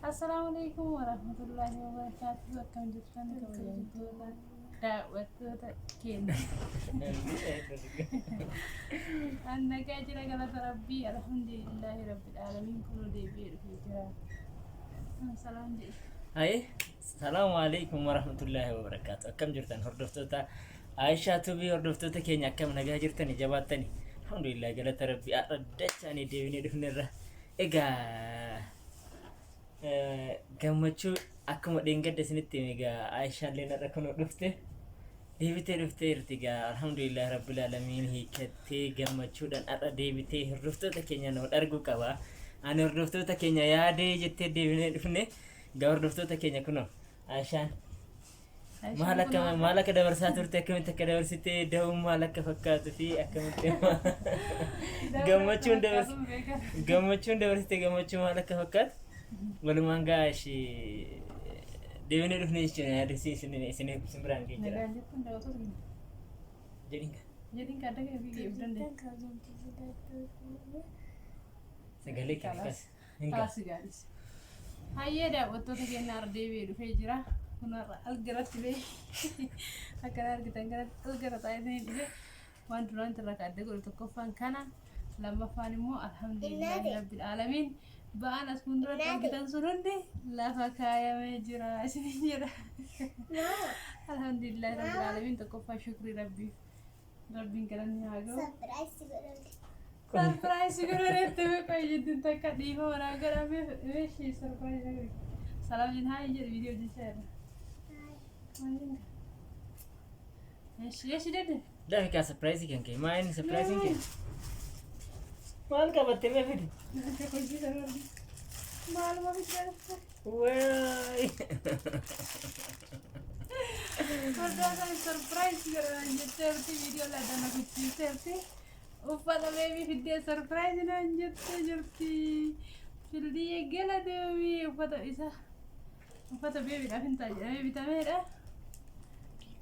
Assalaamu alaikum warahmatullaahi wabarakaatuh. Akkam jirtan kabajamtoota daawwattoota keenya? An nagaa jira, galata Rabbii, alhamdulillaahi rabbil aalamiin. Kunoo deebi'ee dhufee jira. Salaam jedhi. Haye, salaamu alaikum warahmatullaahi wabarakaatu. Akkam jirtan hordoftoota Aishaa Tubii, hordoftoota keenya, akkam nagaa jirtani, jabaattani? Alhamdulillah, galata Rabbii, har'a dachaanii deebinee dhufnerra. Egaa gammachuu akkuma dheengadda isinitti hime, egaa Aishaallee har'a kunoo dhufte. Deebitee dhuftee jirti. Egaa alhamdulillah rabbil aalamiin, hiikattee gammachuudhaan har'a deebitee hordoftoota keenya wal arguu qaba. Ani hordoftoota keenya yaadee jettee deebinee dhufne. Egaa hordoftoota keenya, kunoo Aishaan maal akka dabarsaa turte, akkamitti akka dabarsite, da'uun maal akka fakkaatu fi akkamitti gammachuun dabarsite, gammachuu maal akka fakkaatu walumaan gaa ishee deebinee dhufne jechuudha. Yaada isin biraan ga'ee jira. Nagaan jettuun daawwattoota keenya. Jedhin gaa. Jedhin ka adda kee fi geef dandeenya. Sagalee kee akkas hin gaa. Kaasi gaadhis. Hayyee, daawwattoota keenya, har'a deebi'ee dhufee jira. Kun har'a algaratti bee akkana argitan kanatti algara taa'ee dhufe. Waan duraan irraa ka adda godhu tokkoffaan kana, lammaffaan immoo alhamdulillahi rabbil aalamiin, ba'aan as fuulduratti argitan sun hundi lafa kaayamee jira isiniin jedha. Alhamdulillahi rabbil aalamiin, tokkoffaa shukrii Rabbiif, Rabbiin galanni haa ga'u. Surprise godhanetti beekaa jettuun takka dhiifa manaa godhamee meeshii surprise godhe. Salaam jedhin, haa jedhu, viidiyoo hojjechaa jirra. Eeshi eeshi dede. Dafi kaa, surprise kan kee maa inni surprise kee maal qabatte mee fidi? Maaluma fiddee? Waay. Furdaasaa surprise godhan jetteerti, viidiyoo laadana kuchiiseerti. Uffata baby fiddee surprise naan jettee jirti. Fildiyyee gala deemii, uffata isa uffata babydhaaf hin ta'a jedhamee bitameedha.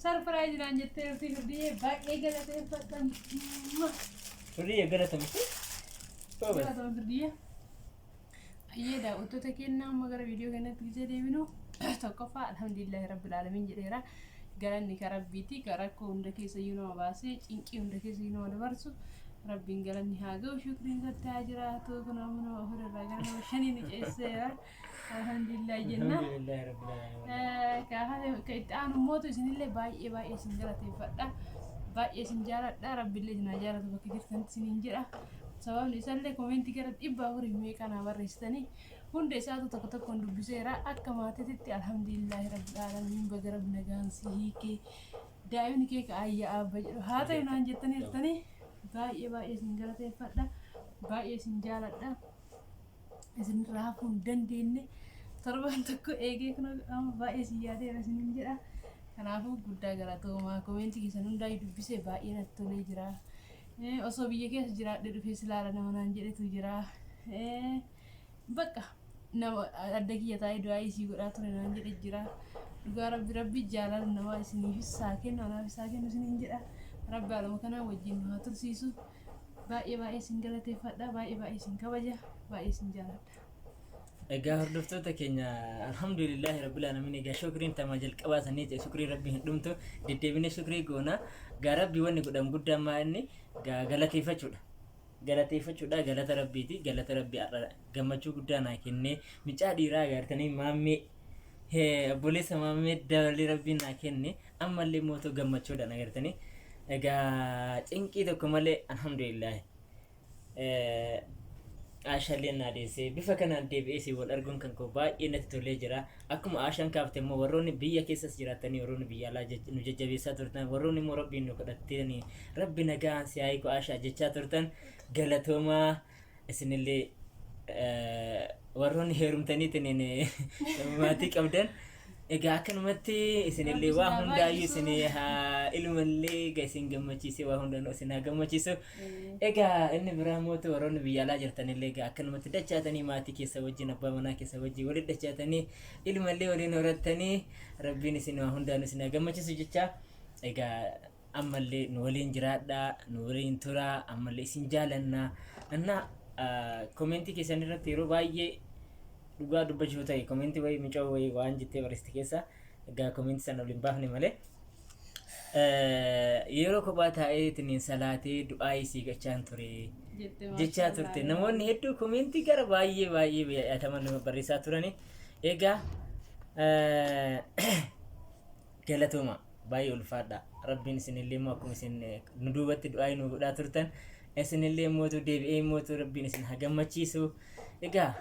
Surprise naan jetteerti Firdiyyee, baay'ee galateeffadha. Firdiyyee galatamte. Goobas. Galatama Firdiyyee. Ayyee, daawwattoota keenya, amma gara viidiyoo keenyatti gisee deebinu, tokkoffaa alhamdulillahi rabbil aalamiin jedheera. Galanni ka Rabbiiti, ka rakkoo hunda keessa iyyuu nama baasee, cinqii hunda keessa iyyuu nama dabarsu. Rabbiin galanni haa ga'u, shukriin isatti haa jiraatu. Kun amma nama afur irraa gara nama shanii nu ceesseera. Alhamdulillah jenna. Alhamdulillahi rabbil aalamiin. Ka itti aanu mootu isinillee baay'ee baay'ee isin galateeffadha. Baay'ee isin jaaladha. Rabbiillee isin haa jaalatu bakka jirtanitti isiniin jedha. Sababni isaallee commentii gara 400 meeqa naa barreessitanii, hunda isaatu tokko tokkoon dubbiseera. Akka maatiitti alhamdulillahi rabbil aalamiin, baga Rabbi nagaan si hiikee, daa'imni kee ka ayya abba jedhu haa ta'u naan jettanii jirtanii, baay'ee baay'ee isin galateeffadha. Baay'ee isin jaaladha. Isinirraa hafuu hin dandeenye. Torbaan tokko eegee kun amma baay'ee isin yaadeera isiniin jedha. Kanaafuu guddaa galatoomaa, commentii keessan hundaa dubbisee baay'ee natti tolee jira. Osoo biyya keessa jiraadhe dhufee silaala nama naan jedhetu jira. Bakka nama adda kiyya taa'ee du'aa isii godhaa ture naan jedhe jira. Dhugaa Rabbi, Rabbi jaalala namaa isiniifis haa kennu, anaafis haa kennu isiniin jedha. Rabbi haaluma kanaan wajjin nu haa tursiisu. Baay'ee baay'ee isin galateeffadha. Baay'ee baay'ee isin kabaja. Baay'ee isin jaaladha. Egaa hordoftoota keenya, alhamdulillahi rabbil aalamiin. Egaa shukriin tama jalqabaa sanii ta'e, shukriin Rabbi hin dhumtu, deddeebinee shukrii goona. Gaa Rabbi wanni godhamu guddaan maa inni gaa galateeffachuudha. Galateeffachuudha, galata Rabbiiti. Galata Rabbi, har'a gammachuu guddaa naa kennee, mucaa dhiiraa agartanii, maammee obboleessa maammee dabalee Rabbiin naa kenne. Ammallee mootuu gammachuudhaan agartanii, egaa cinqii tokko malee alhamdulillahi. Aashaallee naa deessee, bifa kanaan deebi'ee si wal arguun kan koo baay'ee natti tolee jira. Akkuma Aashaan kaafte immoo, warroonni biyya keessas jiraatanii, warroonni biyya alaa nu jajjabeessaa turtan, warroonni immoo Rabbiin nu kadhattanii Rabbi nagaan si haa hiiku Aashaa jechaa turtan, galatoomaa. Isinillee warroonni heerumtaniitiin maatii qabdan, egaa akkanumatti isinillee waa hundaayyuu isin haa ilmallee egaa isin gammachiisee waa hundanuu isin haa gammachiisu. Egaa inni biraa mootu warroonni biyya alaa jirtanillee, egaa akkanumatti dachaatanii maatii keessa wajjin, abbaa manaa keessa wajjin walitti dachaatanii, ilmallee waliin horattanii, Rabbiin isin waa hundaanuu isin haa gammachiisu jecha. Egaa ammallee nu waliin jiraadhaa, nu waliin turaa, ammallee isin jaalannaa. Annaa commentii keessan irratti yeroo baay'ee Dhugaa dubbachuu ta'e komentii wayii micoo wayii waan jettee barreessite keessa egaa komentii sana waliin baafne malee. Yeroo kophaa taa'eetiin salaatee du'aa isii gachaan ture jechaa turte. Namoonni hedduu komentii gara baay'ee baay'ee baay'ataman nama barreessaa turani. Egaa galatooma, baay'ee ulfaadha. Rabbiin isinillee immoo akkuma isin nu duubatti du'aa nu godhaa turtan isinillee mootu deebi'ee mootu Rabbiin isin haa gammachiisu. Egaa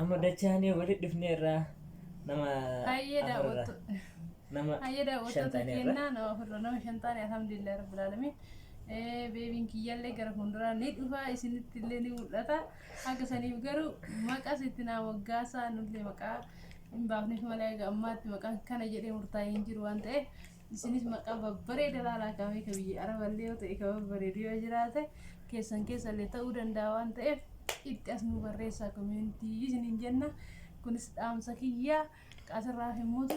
amma dachaanii walitti dhufneerra nama Hayyee afurra daawwattu. nama Hayyee shan daawwattoota taaneerra. kennaa nama afurra, nama shan taane, alhamdulillah rabbil alamin. Beebiin kiyyallee gara fuulduraa ni dhufa, isinitti illee ni mul'ata. Akka saniif garuu maqas itti naa moggaasaa. Nullee maqaa hin baafneef malee egaa ammaatti maqaan kana jedhee murtaa'ee hin jiru waan ta'eef, isinis maqaa babbareeda laalaa kaamee ka biyya araballee yoo ta'e, ka babbareedu yoo jiraate, keessan keessallee ta'uu danda'a waan ta'eef, itti as nu barreessaa komentii isiniin jenna. Kunis dhaamsa kiyyaa qaasirraa himuutu.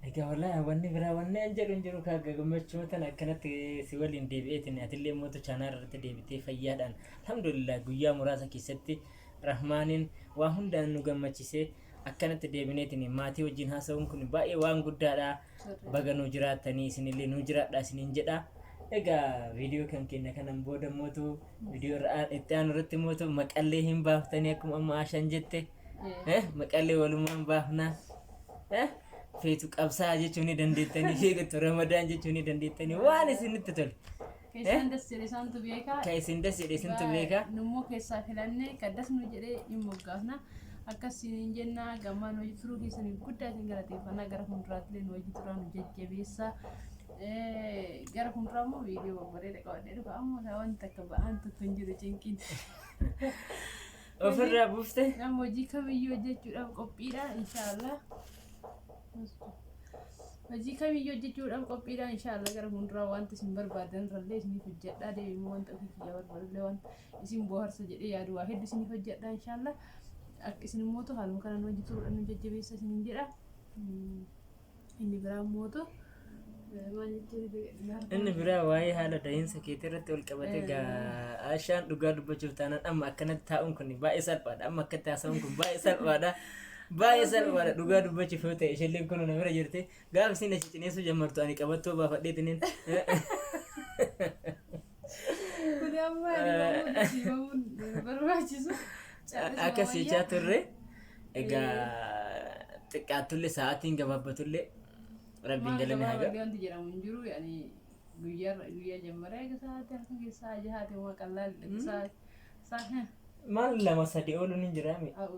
Egaa wallaahi wanni biraa wanni an jedhu hin jiru. Kaa gammachuu tana akkanatti si waliin deebi'eetiin, atillee mootu chaanaal irratti deebitee fayyaadhaan, alhamdulillah, guyyaa muraasa keessatti Rahmaaniin waa hundaan nu gammachisee akkanatti deebineetiin maatii wajjin haasa'uun kun baay'ee waan guddaadha. Baga nu jiraattanii, isinillee nu jiraadha isiniin jedha. Egaa viidiyoo kan keenya kanan booda mootu viidiyoo irra itti aanu irratti mootu maqallee hin baaftanii, akkuma amma Ashaan jette. Maqallee walumaan baafnaa. Feetu qabsaa jechuu ni dandeettanii, feetu Ramadaan jechuu ni dandeettanii, waan isinitti tole. Keessaan das jedhe isaantu beekaa. Kan isin das jedhe isintu beekaa. Nummoo keessaa filannee kan das nu jedhee hin moggaafna. Akkas isiniin jenna. Gammaan hojii turuu keessaniif guddaa isin galateeffannaa. Gara fuulduraatti illee nu hojii turaa, nu jajjabeessaa. Gara fuulduraa immoo viidiyoo babbareeda qabadhee dhufa. Ammoo isaa wanti akka ba'aan tokko hin jiru, cinqiin. Ofirraa buufte. Nama hojii kamiyyuu hojjechuudhaaf qophiidha inshaallah. Hojii kamiyyuu hojjechuudhaaf qophiidha inshaallah. Gara fuulduraa wanta isin barbaadan irrallee isiniif hojjedha. Deebiin wanta ofii kiyya barbaadullee, wanta isin bohaarsa jedhee yaadu waa hedduu isiniif hojjedha inshaallah. Akka isin immoo haaluma kanaan hojii turuudhaan nu jajjabeessa isiniin jedha. Inni biraa immoo maal jechuun? Inni biraa waa'ee haala da'iinsa keetii irratti ol qabate. Gaa Ashaan dhugaa dubbachuuf taanaan amma akkanatti taa'uun kun baay'ee salphaadha. Amma akkatti haasa'uun kun baay'ee salphaadha. Baay'ee salphaadha dhugaa dubbachuuf yoo ta'e, isheen kun na bira jirti. Gaafa isin achi cineessuu jammartu ani qabattoo baafadheetiniin. Kun amma himamuun barbaachisu. Akkas jechaa turre. Egaa xiqqaattullee sa'aatiin gabaabbatullee Rabbiin galanni haa ga'a. Wanti jedhamu hin jiru. Yani guyyaa guyyaa jammaree egaa sa'aatii halkan keessaa jahaati waan qallaal saa. Maal, lama sadi ooluun hin jiraame. Maal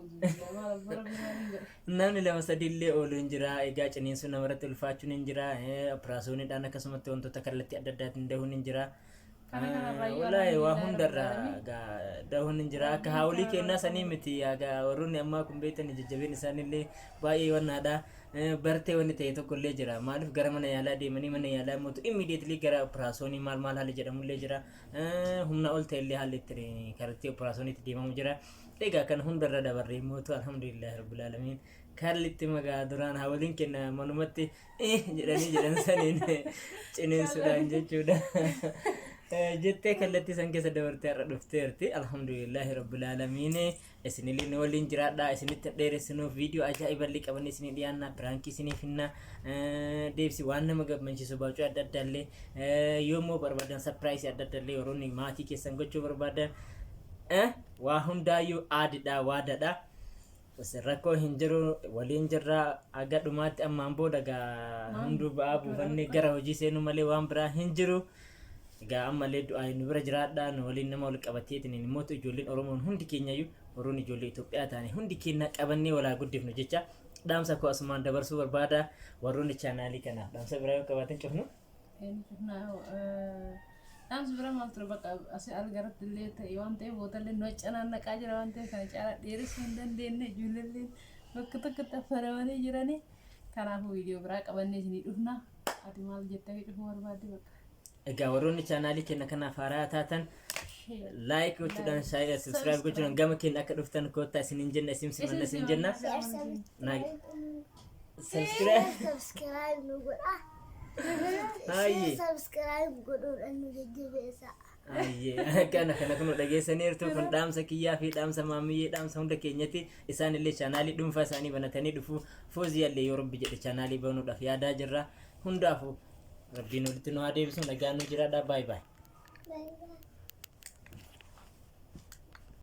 rabbi maaliin godhe. Namni lama sadi illee oolu hin jira. Egaa ciniinsuun namarratti ulfaachuun hin jira. Operaasiyooniidhaan akkasumatti wantoota kallattii adda addaatiin dahuun hin jira. Kana kanarraa Wallaahi waa hundarraa egaa dahuun hin jira. Akka haawulii kennaa sanii miti. Egaa warroonni ammaa kun beektan jajjabeen isaanillee baay'ee wannaadha. Bartee wanni ta'e tokko illee jira. Maaliif gara mana yaalaa deemanii, mana yaalaa immoo immediately gara operaasiyoonii maal maal haalli jedhamullee jira. Humna ol ta'e illee haalli itti karatti operaasiyooniitti deemamu jira. Egaa kan hundarra dabarree mootu alhamdulillah rabbil alamin. Kallitti magaa duraan haawoliin kenna manumatti jedhanii jedhan saniin ciniinsuudhaan jechuudha. Jettee kallattii san keessa dabartee har'a dhufteerti. Alhamdulillahi rabbil alamin. Isinillee nu waliin jiraadha. Isinitti dheeressinuuf viidiyoo ajaa'iballee qabannee isinii dhiyaanna. Piraankii isiniif hinna. Deebisi waan nama gammachiisu baacuu adda addaallee yoommoo barbaadan, surprise adda addaallee warroonni maatii keessan gochuu barbaadan, waa hundaayyuu aadidha, waadadha. Isin rakkoo hin jiru, waliin jirra haga dhumaatti. Ammaan booda gaa hunduu ba'aa buufannee gara hojii seenuu malee waan biraa hin jiru. Egaa ammallee du'aa nu bira jiraadha, nu waliin nama wal qabateetiin immoo ijoolleen Oromoon hundi keenyayyuu, warroonni ijoollee Itoophiyaa taane hundi keenya qabannee walaa guddifnu jecha dhaamsa koo asumaan dabarsuu barbaada. Warroonni chaanaalii kanaaf dhaamsa biraa yoo qabaatan cufnu. Dhaamsi bira maal ture? Bakka asii algaratti illee ta'e waan ta'eef, boodallee nu canaannaqaa jira waan ta'eef, kana caalaa dheeressuu hin dandeenye. Ijoolleen bakka tokkotti affaramanii jiranii. Kanaafuu viidiyoo biraa qabannee isinii dhufna. Ati maal jettee dhufuu barbaadde bakka? Egaa warroonni chaanaalii keenya kanaaf haaraa taatan like gochuudhaan, subscribe gochuudhaan gama keenya akka dhuftan koottaa isiniin jenna, isin simanna isin jenna. Subscribe. Subscribe nu godha. Hayyee. Subscribe godhuudhaan nu jajjabeessa. Ayyee kana kana kun dhageessaniirtu. Kun dhaamsa kiyyaa fi dhaamsa maamiyyee, dhaamsa hunda keenyatti. Isaan illee chaanaalii dhuunfaa isaanii banatanii dhufu. Fooziyaallee yoo Rabbi jedhe chaanaalii banuudhaaf yaadaa jirra. Hundaafuu Rabbiin walitti nu haa deebisu. Nagaan nu jiraadha. Baay'ee baay'ee. Bye bye.